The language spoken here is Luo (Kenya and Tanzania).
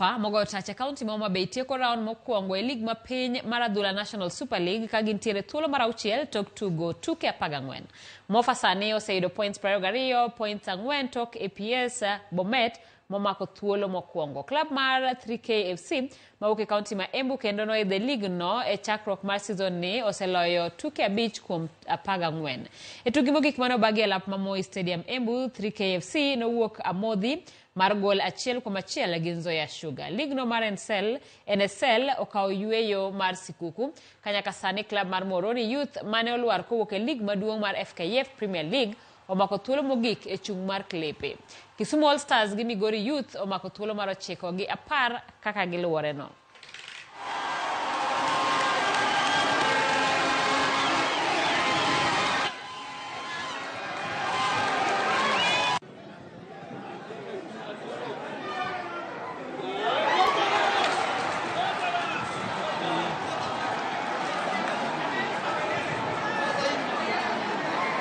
Pa mogoyo tach e kaunti ma Homa Bay tieko raun mokwongo e lig ma piny mar adhula National Super League ka gintiere thuolo mar auchiel tok tugo tuke 14. Mofa sani oseyudo points 22, points 4 tok APS Bomet momako thuolo mokwongo. Klab mar 3K FC mawuok e kaunti ma Embu kendo noidho e lig no e chakruok mar season ni oseloyo tuke 5 kuom 14. E tugi mogik mane obagi e lap ma Moi Stadium Embu, 3K FC nowuok amodhi mar gol 1-1 gi Nzoia Sugar. Ligno mar NSL, NSL okawo yueyo mar sikuku ka nyaka sani klab mar Muhoroni Youth mane olwar kowuok e lig maduong' mar FKF Premier League omako thuolo mogik e chung' mar klepe. Kisumu All Stars gi Migori Youth omako thuolo mar 9 gi 10 kaka giluworeno.